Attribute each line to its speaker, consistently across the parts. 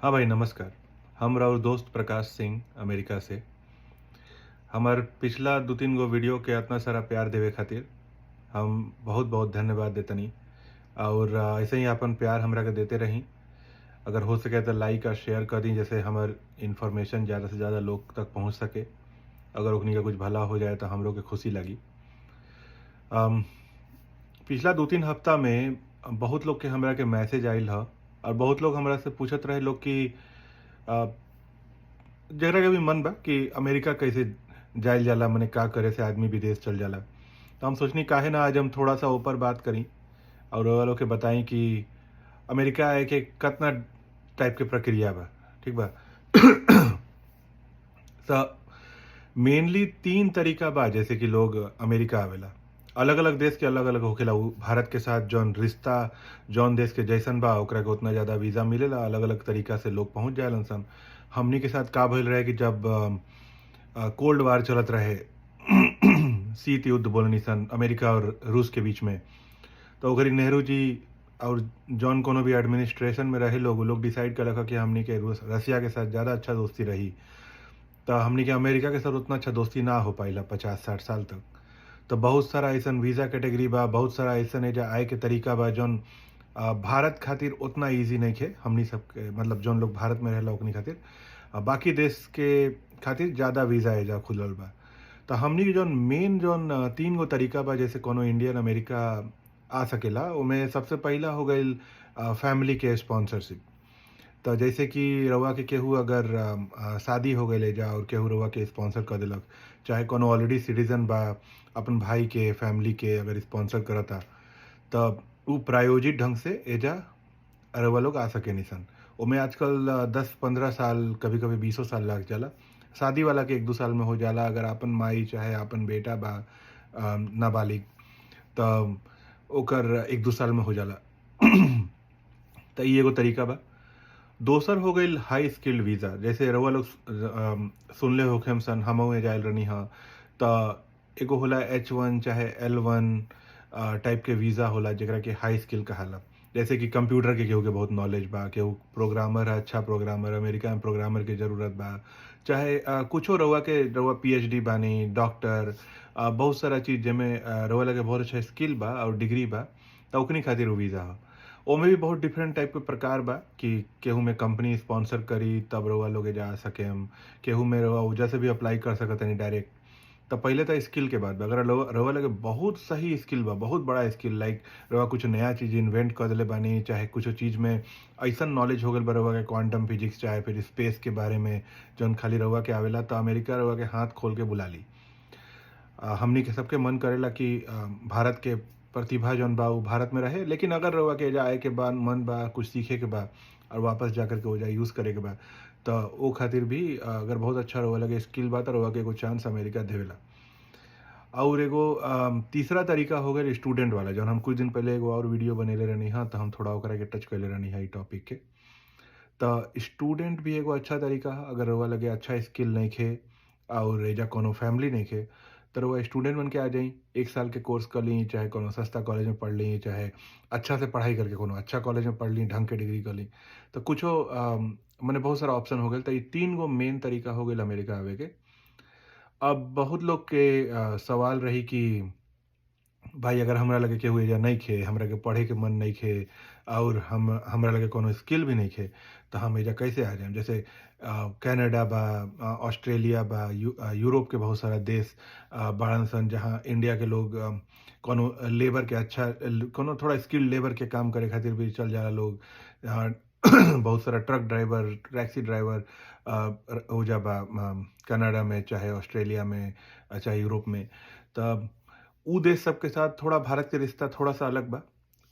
Speaker 1: हाँ भाई नमस्कार। हम राउर दोस्त प्रकाश सिंह अमेरिका से। हमार पिछला 2-3 गो वीडियो के इतना सारा प्यार देवे खातिर हम बहुत बहुत धन्यवाद देतनी और ऐसे ही अपन प्यार हमरा के देते रही। अगर हो सके तो लाइक और शेयर कर दी, जैसे हमार इन्फॉर्मेशन ज़्यादा से ज़्यादा लोग तक पहुँच सके। अगर उन्हीं का कुछ भला हो जाए तो हम लोग के खुशी लगी। पिछला 2-3 हफ्ता में बहुत लोग के हमरा के मैसेज आयल ह और बहुत लोग हमरा से पूछत रहे लोग कि जरा के भी मन बा कि अमेरिका कैसे जायल जाला, मने का करे से आदमी विदेश चल जाला। तो हम सोचनी काहे ना आज हम थोड़ा सा ऊपर बात करी और वालों के बताई कि अमेरिका आए के कितना टाइप के प्रक्रिया बा। ठीक बा। तो मेनली 3 तरीका बा जैसे कि लोग अमेरिका आवेला। अलग अलग देश के अलग अलग होखेला। उ भारत के साथ जौन रिश्ता जौन देश के जैसन बा ओकरा के उतना ज़्यादा वीज़ा मिलेला। अलग अलग तरीका से लोग पहुंच जालन सन। हमनी के साथ का भइल रहे कि जब कोल्ड वार चलत रहे, शीत युद्ध बोलनी सन अमेरिका और रूस के बीच में, तो ओकरी नेहरू जी और जौन कोनो भी एडमिनिस्ट्रेशन में रहे लोग, उ लोग डिसाइड कलक कि हमनी के रूस रसिया के साथ ज़्यादा अच्छा दोस्ती रही, तो हमनी के अमेरिका के साथ उतना अच्छा दोस्ती ना हो पाइला 50-60 साल तक। तो बहुत सारा ऐसा वीज़ा कैटेगरी बा, बहुत सारा ऐसा एजा आए के तरीका बा जौन भारत खातिर उतना ईजी नहीं खे हमनी सब के, मतलब जौन लोग भारत में रहेला ओकनी खातिर। बाकी देश के खातिर ज़्यादा वीज़ा एजा खुलल बा। तो हमनी के जौन मेन जौन 3 गो तरीका बा जैसे कोनो इंडियन अमेरिका आ सकेला, उमें सबसे पहला हो गई फैमिली के स्पॉन्सरशिप। तो जैसे कि रउआ के केहू अगर शादी हो गई एजा और केहू रउआ के स्पॉन्सर कर दिलक, चाहे कोनो ऑलरेडी सिटीजन बा अपन भाई के फैमिली के अगर स्पॉन्सर करता, तब उ प्रायोजित ढंग से एजा रउआ लोग आ सके निसन। ओमे आजकल 10-15 साल, कभी कभी 20 साल लग जाला। शादी वाला के 1-2 साल में हो जाला। अगर आपन माई चाहे आपन बेटा बा नाबालिग, तब ओकर 1-2 साल में हो जाला। तो ई एगो तरीका बा। दोसर हो गई हाई स्किल्ड वीज़ा। जैसे रउआ लोग सुनले होखेम सन, हमहू जायल रहनी हाँ। तो एगो होला H1 चाहे L1 type के वीज़ा होला जेकरा के हाई स्किल कहाला। जैसे कि कंप्यूटर के केहू के बहुत नॉलेज बा, केहू प्रोग्रामर है, अच्छा प्रोग्रामर, अमेरिका में प्रोग्रामर के ज़रूरत बा, चाहे कुछो रउआ के रउआ PhD बानी, डॉक्टर, बहुत सारा चीज़ जेमे रउआ लगे बहुत अच्छा स्किल बा और डिग्री बा, तो ओकनी खातिर उ वीज़ा ह। ओमे भी बहुत डिफरेंट टाइप के प्रकार बा कि केहू में कंपनी स्पॉन्सर करी तब रउआ लोग जा सकेम, केहू में रउआ ओजा से भी अप्लाई कर सकतनी डायरेक्ट। तो पहले तो स्किल के बात बा। अगर रउआ लगे बहुत सही स्किल बा, बहुत बड़ा स्किल, लाइक रउआ कुछ नया चीज़ इन्वेंट कर दिले बानी, चाहे कुछ चीज़ में ऐसा नॉलेज हो गल बा रउआ के क्वांटम फिजिक्स चाहे फिर स्पेस के बारे में जौन खाली रउआ के आवेला, तो अमेरिका रउआ के हाथ खोल के बुला ली। हमनी के सबके मन करेला कि भारत के प्रतिभा जौन बा वो भारत में रहे, लेकिन अगर रउआ के एजा आए के बा मन बा, कुछ सीखे के बा और वापस जा कर के ओजा यूज़ करे के बा, तो वो खातिर भी अगर बहुत अच्छा रउआ लगे स्किल बा तो रउआ के एगो चांस अमेरिका देवेला। और एगो तीसरा तरीका हो गया स्टूडेंट वाला, जौन हम कुछ दिन पहले एगो और वीडियो बनेले रहनी हाँ, तो हम थोड़ा ओकरा के टच कैले रहनी है ई टॉपिक के। तो स्टूडेंट भी एगो अच्छा तरीका है। अगर रउआ लगे अच्छा स्किल नहीं खे और एजा कोनो फैमिली नहीं खे, तो रउआ स्टूडेंट बन के आ जाई, 1 साल के कोर्स कर ली, चाहे कोनो सस्ता कॉलेज में पढ़ ली, चाहे अच्छा से पढ़ाई करके कोनो अच्छा कॉलेज में पढ़ ली, ढंग के डिग्री कर ली, तो कुछो मने बहुत सारा ऑप्शन हो गया। तो ये 3 गो मेन तरीका हो गया अमेरिका आवे के। अब बहुत लोग के सवाल रही कि भाई अगर हमरा लगे केहू एजा नहीं खे, हमरा के पढ़े के मन नहीं खे और हम हमरा लगे कोनो स्किल भी नहीं खे, तो हम एजा कैसे आ जाएम। जैसे कनाडा बा, ऑस्ट्रेलिया बा, यूरोप के बहुत सारा देश बाड़न सन जहाँ इंडिया के लोग कोनो लेबर के अच्छा कोनो थोड़ा स्किल्ड लेबर के काम करे खातिर भी चल जाला लोग। बहुत सारा ट्रक ड्राइवर, टैक्सी ड्राइवर ओजा बा कनाडा में, चाहे ऑस्ट्रेलिया में, चाहे यूरोप में। तब उ देश सबके साथ थोड़ा भारत के रिश्ता थोड़ा सा अलग बा।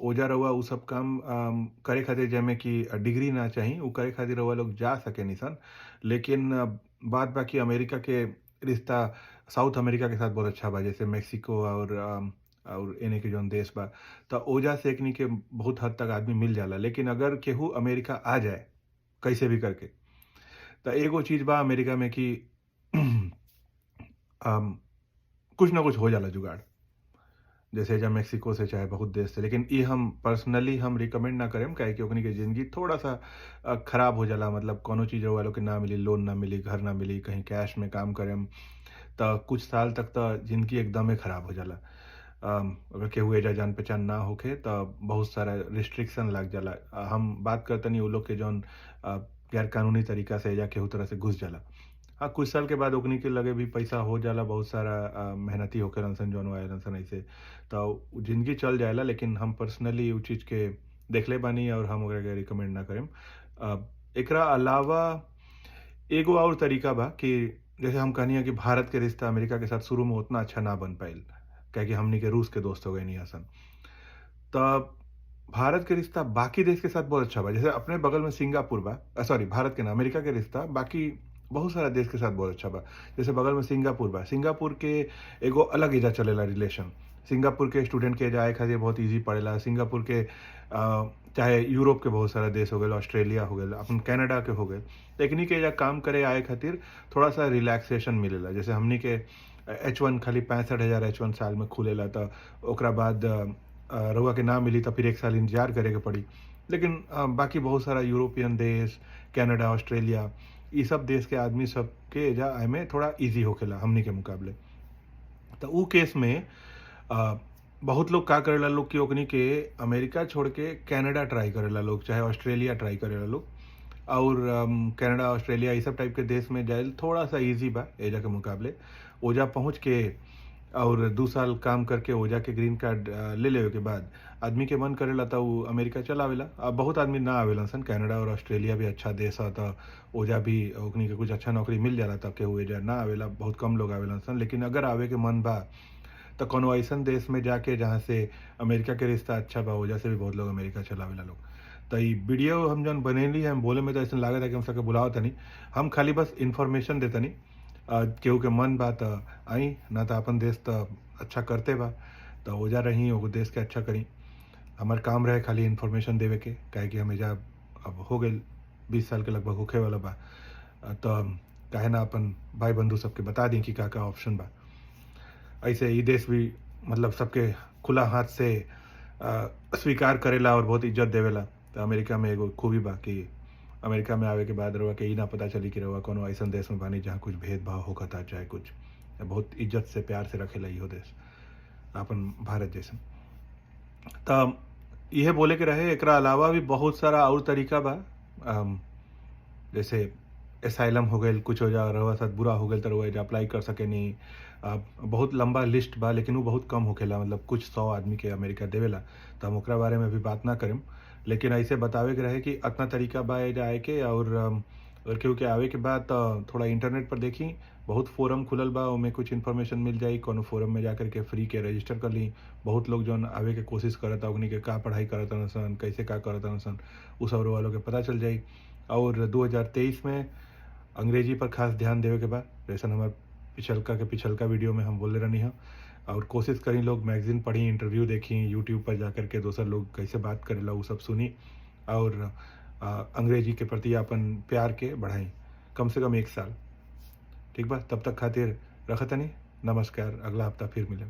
Speaker 1: ओजा रउआ उ सब काम करे खातिर जैमे कि डिग्री ना चाही, उ करे खातिर रउआ लोग जा सके निसन। लेकिन बात बाकी अमेरिका के रिश्ता साउथ अमेरिका के साथ बहुत अच्छा बा, जैसे मेक्सिको और एने के जौन देश बा, तो ओजा से एकनी के बहुत हद तक आदमी मिल जाला। लेकिन अगर केहू अमेरिका आ जाए कैसे भी करके, तो एगो चीज़ बा अमेरिका में कि कुछ ना कुछ हो जाला जुगाड़। जैसे एजा मेक्सिको से चाहे बहुत देश से, लेकिन ई हम पर्सनली हम रिकमेंड ना करेम, काहे कि ओकनी के ज़िंदगी थोड़ा सा ख़राब हो जाला। मतलब कौनो चीज़ रउआ लोग के ना मिली, लोन ना मिली, घर ना मिली, कहीं कैश में काम करेम त कुछ साल तक त ज़िंदगी एकदमे ख़राब हो जाला। अगर केहू एजा जान पहचान ना होखे त बहुत सारा रिस्ट्रिक्शन लाग जाला। हम बात करतनी उ लोग के जौन गैरकानूनी तरीका से एजा केहू तरह से घुस जाला। हाँ, कुछ साल के बाद ओकनी के लगे भी पैसा हो जाला, बहुत सारा मेहनती होखेलन सन जौन आएलन सन ऐसे, त उ ज़िंदगी चल जाएला। लेकिन हम पर्सनली उ चीज़ के देखले बानी और हम ओकरा के रिकमेंड ना करेम। एकरा अलावा एगो और तरीका बा कि जैसे हम कहनी है कि भारत के रिश्ता अमेरिका के साथ शुरू में उतना अच्छा ना बन पाइल, काहे हमनी के रूस के दोस्त हो गए हसन। तब भारत के रिश्ता बाकी देश के साथ बहुत अच्छा बा। जैसे अपने बगल में सिंगापुर बा, सॉरी भारत के ना, अमेरिका के रिश्ता बाकी बहुत सारा देश के साथ बहुत अच्छा बा। जैसे बगल में सिंगापुर बा, सिंगापुर के एगो अलग एजा चलेला रिलेशन। सिंगापुर के स्टूडेंट के एजा आए खातिर बहुत ईजी पड़ेला। सिंगापुर के चाहे यूरोप के बहुत सारा देश हो गए, ऑस्ट्रेलिया हो गए, अपन कनाडा के हो गए, एकनी के एजा काम करे आए खातिर थोड़ा सा रिलैक्सेशन मिलेला। जैसे हमनी के H1 खाली 65,000 H1 साल में खुलेला, त ओकरा बाद रउआ के ना मिली तो फिर 1 साल इंतजार करे के पड़ी। लेकिन बाकी बहुत सारा यूरोपियन देश, कनाडा, ऑस्ट्रेलिया, ये सब देश के आदमी सब के एजा आए में थोड़ा ईजी होखेला हमनी के मुकाबले। तो उ केस में बहुत लोग का करेला लोग कि ओकनी के अमेरिका छोड़ के कनाडा ट्राई करेला लोग, चाहे ऑस्ट्रेलिया ट्राई करेला लोग। और कनाडा, ऑस्ट्रेलिया ये सब टाइप के देश में जाए थोड़ा सा ईजी बा एजा के मुकाबले। ओजा पहुँच के और 2 साल काम करके ओजा के ग्रीन कार्ड ले लेवे के बाद आदमी के मन करेला त उ अमेरिका चल आवेला। अब बहुत आदमी ना आवेला सन, कनाडा और ऑस्ट्रेलिया भी अच्छा देश है त ओजा भी ओकनी के कुछ अच्छा नौकरी मिल जाला तब केहू एजा ना आवेला, बहुत कम लोग आवेला सन। लेकिन अगर आवे के मन बा त कोनो ऐसन देश में जाके जहाँ से अमेरिका के रिश्ता अच्छा बा, ओजा से भी बहुत लोग अमेरिका चल आवेला लोग। त ई वीडियो हम जौन बनेली, हम बोले में तो ऐसा लागत है कि हम सबके बुलावत तनी, हम खाली बस इन्फॉर्मेशन देतनी। केहू के मन बा त आई, ना त अपन देश त अच्छा करते बा त ओजा रही, ओगो देश के अच्छा करी। हमार काम रहे खाली इन्फॉर्मेशन देवे के, काहे कि हम एजा अब हो गइल 20 साल के लगभग होखे वाला बा, त काहे ना अपन भाई बंधु सबके बता दी कि का का ऑप्शन बा। ऐसे ई देश भी मतलब सबके खुला हाथ से स्वीकार करेला और बहुत इज्जत देवेला। त अमेरिका में एगो खूबी बा कि अमेरिका में आवे के बाद रउआ के ई ना पता चली कि रउआ कोनो ऐसन देश में बानी जहाँ कुछ भेदभाव होखता, चाहे कुछ, बहुत इज्जत से प्यार से रखेला इहो देश अपन भारत जैसन। त इहे बोले के रहे। एकरा अलावा भी बहुत सारा और तरीका बा, जैसे एसाइलम हो गइल, कुछ हो जा रउआ साथ बुरा हो गइल त रउआ एजा अप्लाई कर सकेनी। बहुत लंबा लिस्ट बा, लेकिन वो बहुत कम होखेला, मतलब कुछ 100 आदमी के अमेरिका देवेला, त हम ओकरा बारे में भी बात ना करेम। लेकिन ऐसे बतावे के रहे कि अतना तरीका बा एजा आए के। और अगर केहू के आवे के बाद त थोड़ा इंटरनेट पर देखी, बहुत फोरम खुलल बा, ओमे कुछ इन्फॉर्मेशन मिल जाई। कोनो फोरम में जा करके फ्री के रजिस्टर कर ली। बहुत लोग जौन आवे के कोशिश करता, ओकनी के का पढ़ाई करत सन, कैसे का करत सन, उ सब रउआ लोग के पता चल जाई। और 2023 में अंग्रेजी पर खास ध्यान देवे के बा, जैसन हमार पिछलका के पिछलका वीडियो में हम बोले रहनी है। और कोशिश करी लोग मैगजीन पढ़ी, इंटरव्यू देखी, यूट्यूब पर जा कर के दोसर लोग कैसे बात करेला उ सब सुनी, और अंग्रेजी के प्रति अपन प्यार के बढ़ाई कम से कम 1 साल। ठीक बा, तब तक खातिर रखतनी, नमस्कार, अगला हफ्ता फिर मिले।